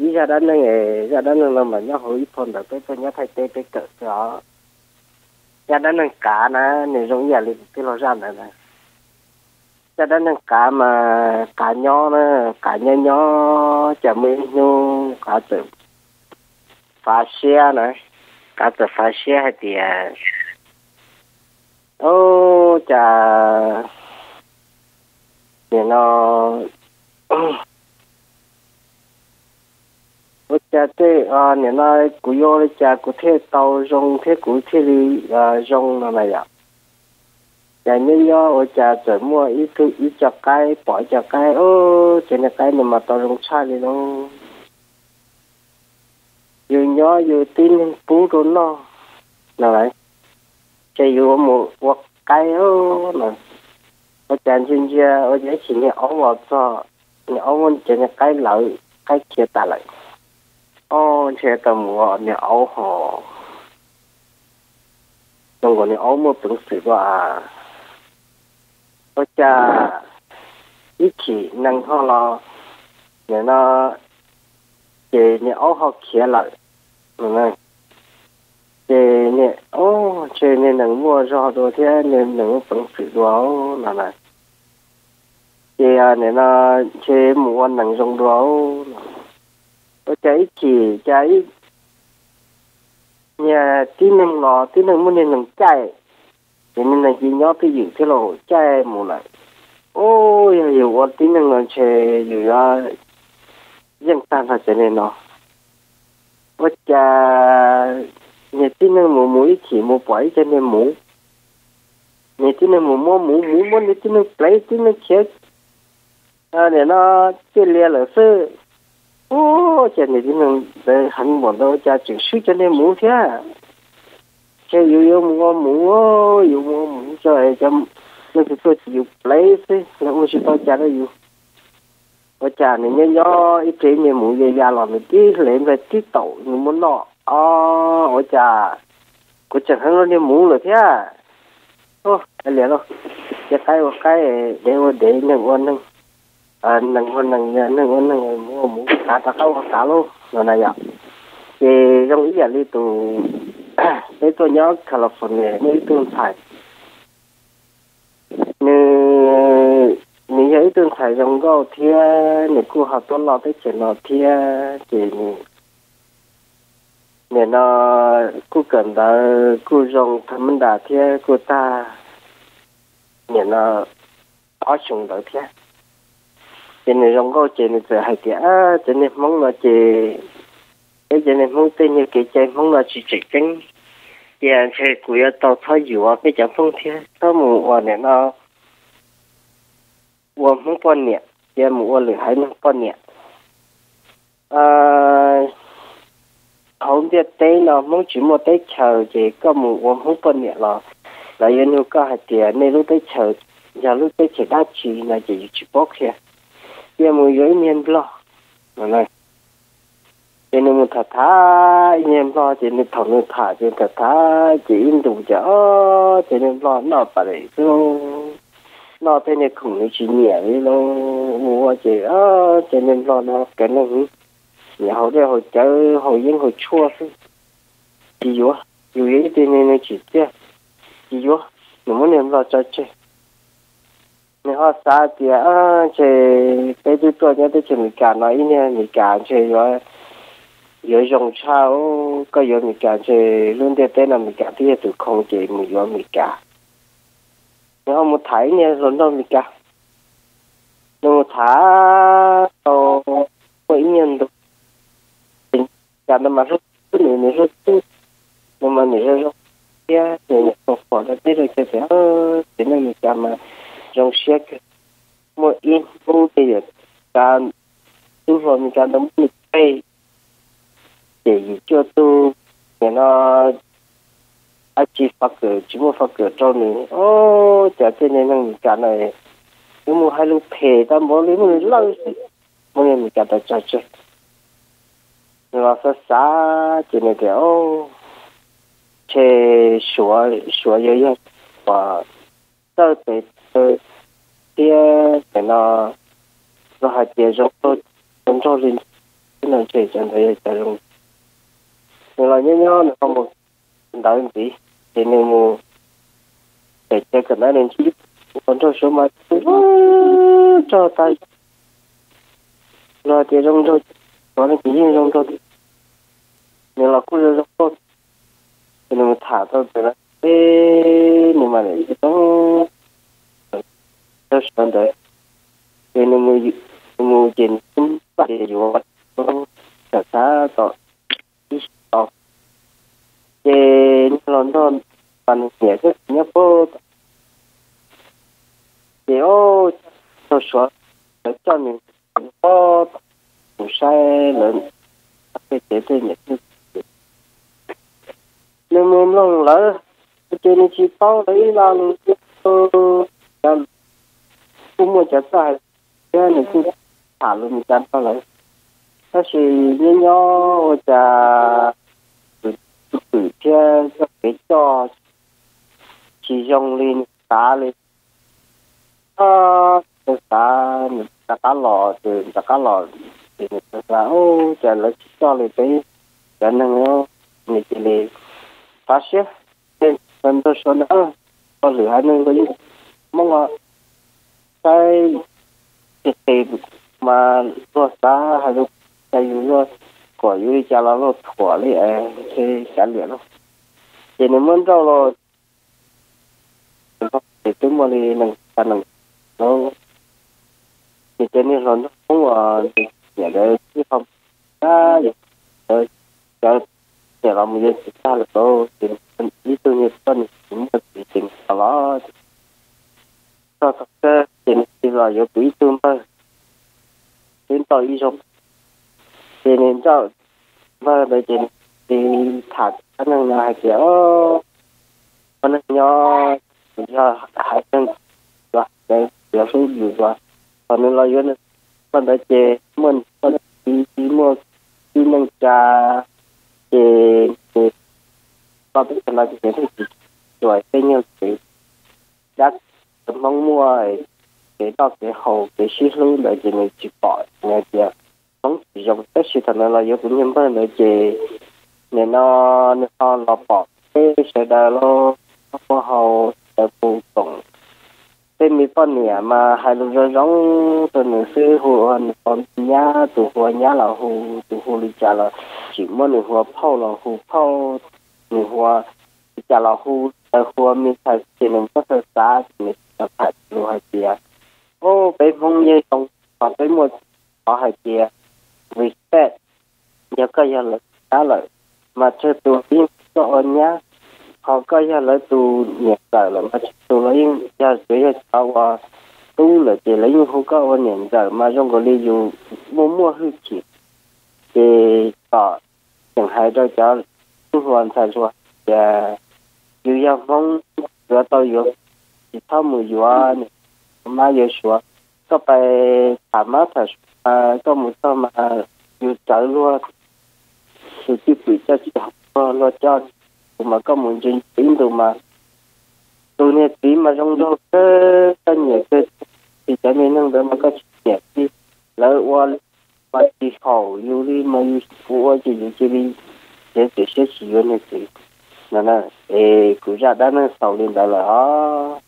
ib zaj dab neeg, zaj dab neeg no mas nyob hauv ib phau ntawv peb tuaj nyob Thaib teb peb kawm xwb os. Zaj dab neeg kav na, nws zoo ib yam li kuv tij laug zaj ntawd na. Zaj dab neeg kav mas kav nyob na, kav nyob nyob cas muaj ib hnub kav txawm fav siab na, kav txawm fav siab hais tias, o, cas nim no ua cas tej, nim no kuv yuav ua li cas kuv thiaj tau zoo thiab kuv thiaj li zoo no na yom. Cas nyob nyob ua cas txawm muaj ib tug ib co qaib, pom ib co qaib, o, ces niag qaib no mas tau zoo tshaj li lauj. Yus nyob yus tib neeg pub rau noj no, ces yus mus ua qaib no, ua cas ntsia ntsia ua cas ib chim niag aub los txog, niag aub muab cov niag qaib lawv, qaib khiav tas lawm. O, ntshe tau mus ua niag aub ho, zoo nkaus niag aub muaj peev xwm dua a. Ua cas ib chim nees ho los, nim no ces niag aub ho khiav lawm. Ces niag, o, ntshe niag nees muaj zog dua thiab niag nees muaj peev xwm dua no na. Ces nim no ntshe mus ua nees zoo dua no. Ua cas ib chim cas ib, niag tib neeg los tib neeg muaj niag nees caij, ces niag nees cia nyob twj ywm thiab los caij mus lawm. O, yog yus ua tib neeg no ntshe yus yuav yeej tag nrho cov niag no. Ua cas niag tib neeg mus mus ib chim mus pom ib co niag muv, niag tib neeg mus muab muv, muv muab niag tib neeg plev, tib neeg khiav, nim no ciaj lias lawm xwb. Ua cas niag tib neeg ntawd heev npaum ntawd ua cas tseem swb cov niag muv thiab. Ces yus yuav mus ua muv, yus mus ua muv tso, leej twg tuaj ces yus plev xwb, lawv ua tsis tau cas rau yus. Ua cas nws nyob nyob ib pliag ib niag muv ya ya los nws tib hlev nplaig tib taum nws muab noj. O, ua cas kuv tseem heev rau niag muv lawm thiab. Ua li lauj, cia qaib ua qaib, dev ua dev, neeg ua neeg, neeg ua neeg, neeg ua neeg, muv ua muv, kav rov qab ua kav lauj no na yom. Ces zoo ib yam li tus, peb tuaj nyob California muaj ib tug ntxhais, nws, nws yog ib tug ntxhais zoo nkauj thiab nws kuj ho tuaj loj teb chaws no thiab ces nws, nim no kuj kawm ntawv kuj zoo tham mab nras thiab kuj tag, nim no ob xyoo ntawd thiab. Ces nws zoo nkauj ces nws txawm hais tias, cov niag Hmoob no ces, peb cov niag Hmoob tej niag kev cai Hmoob no tsis tseem ceeb, ces ntshe kuv yuav tau txhob yuav peb cov Hmoob thiab, txhob mus ua nim no ua Hmoob poj niam, cia mus ua lwm haiv neeg poj niam. Hauv ntiaj teb no Hmoob tsis muaj teb chaws ces koj mus ua Hmoob poj niam los lawv yuav nug koj hais tias nej lub teb chaws yog lub teb chaws dab tsi no ces yus tsis paub qhia, cia mus yuav ib niag Nplog no. Ces nws mus tham tham ib niag Nplog ces nws, thaum nws tham ces tham tham ces ib ntus ces, o, ces niag Nplog noj pam lem xwb, noj tej niag khoom nws tsis nyiam li lauj. Mus ua ces, o, ces niag Nplog no kev neeg nyiam haus dej haus cawv haus yeeb haus tshuaj xwb. Tsis yuav, yus yuav ib tug niag neeg tsim txiaj, tsis yuav, nws muab niag Nplog tso tseg. Nws ho xav tias, ntshe peb twb tuaj nyob teb chaws Amelikas no, ib niag Amelikas ntshe yuav, yuav zoo tshaj, koj yuav Amelikas ntshe lub ntiaj teb no Amelikas twb yog tus khoo ces mus yuav Amelikas. Nws ho mus tham ib niag hluas nraug Amelikas, nws mus tham tau muaj ib nyuag ntu, cas ntawd mas hlub xwb, nws, nws hlub xwb, nws mas nws zoo zoo thiab nws niam pom pom rau teb rau chaw tias, ces neeg Amelikas mas zoo siab kawg. Muaj ib hnub tej yawm Amelikas, tub hluas Amelikas ntawd muab nws peg, ces yim cuaj tug, nim no dab tsi fab kawm tsis muaj fab kawm rau nws. O, cas tej niag neeg Amelikas no twb muaj hais lus phem tau npaum li muaj nws lawj xwb, muab niag Amelikas tso tseg. Nws los xav xav ces nws tias, o, ntshe Suav, Suav yuav yog uas txawj tes taw thiab nim no los hais tias zoo nraug li ntawd. no ntshe cov ntawd yog cov zoo. Nws los nyob nyob nws ho mus ntawd ntxiv, ces nws mus pem chaw kawm ntawv nws ntsib ua nraug suav mas tag, luag tias zoo nraug, suav no ces yeej zoo nraug tiag. Nws los kuj zoo zoo nkauj, ces nws mus tham tau ntawd lawm, nws mam li zoo nraug suav ntawd. Ces nws mus ces nws kuj npaj tias yuav tawm xav tom ib sab tod. Ces niag hluas nraug uas nws nyiam thiab nyob puag tom, ces ua cas nraug suav lawv coj nws pob tom mus saib lawv tej tsev tej niam tej txiv. Nws mus mloog lawv, ces nws tsis paub lawv ib lo lus, kuj muaj cov txawj hais thiab nws kuj tham lus Meskas nrog lawv. Tab sis nyob nyob ua cas tus twm thiab txoj kev coj tsis zoo li nws xav li. Nws xav nws rov qab los, ces rov qab los, ces nws xav, ua cas lawv tsis coj li peb cov neeg, nws cia li xav siab. Ces nraug suav ntawd, pog lwm haiv neeg los yeej Hmoob os, saib tsis qis mas luag xav hais lus cas yus luag kom yus li cas los luag thuam li es ntshe kav liam lauj. Ces nws muab nrauj los, ces twb muaj li nees, nees lauj. Ces cov niag hluas nraug Hmoob uas nws nyiam ntawd twb ho, a, cov niam los mus yuav txiv tag lawm lauj, ces ib tug niag poj niam tsis muaj txiv ces nws los, txog thaum kawg ces nws tsis los yuav kuv ib tug npawg, twb tau ib zaug, ces nws nrauj npawg ntawd ces nws tsis tham rau neeg no hais tias, o, neeg nyob yog haiv neeg, yog haiv neeg hlub yus, thaum nws los yuav nws pog ntawd ces muaj niam muaj txiv, muaj tib neej tsa, ces nws pog peb tag no ces nws thiaj tsis tshua tej nyuag kev dab Hmoob muaj kev noj kev haus kev sib hlub ntawd ces nws tsis pom, nws hais tias Hmoob tsis zoo. Tab sis thaum nws los yuav kuv niag npawg ntawd ces nim no nws ho los pom peb sawv daws los ua hau sawv pu koom. Tej me poj niam mas hais lus zoo zoo rau nws xwb, hu ua nws ua nyab, tus hu ua nyab los hu, tus hu li cas los tsis muab nws hu ua phauj los hu phauj, nws hu ua li cas los hu, hu ua me ntxhais ces nws muab xav xav ces nws tau tham lus hais tias, o, peb Hmoob yeej zoo, qhov peb muaj qhov hais tias respect, yog koj yog lawv tus nyab lawm mas tsawg tus los yeej hu koj ua nyab, ho koj yog lawv tus niam ntxawm lawm mas tsawg tus los yeej yog tsuav yog cov uas tub lawm ces lawv yeej hu koj ua niam ntxawm mas zoo nkaus li yus muaj muaj hwj chim. Ces kom tseem hais rau cov tub hluas ntxhais hluas tias yus yog Hmoob, yuav tau yuav, tsis txhob mus yuav niam mab yuav suav. Koj pais tham mab tham suav, koj mus txog mas yus txawv luag, tus cwj pwm coj tsis haum luag, luag coj tus mas koj mus ntsia ntsia ib ntus mas tus niag txiv mas zoo nraug kawg, koj nyiam kawg, ces cov niag neeg ntawd mas koj tsis nyiam li, lawv ua mas tsis haum yus li mas yus, kuv ua ces yus cia li txiav txim siab tsis yuav niag txiv no na. Es kuv zaj dab neeg xaus li ntawd lawm os.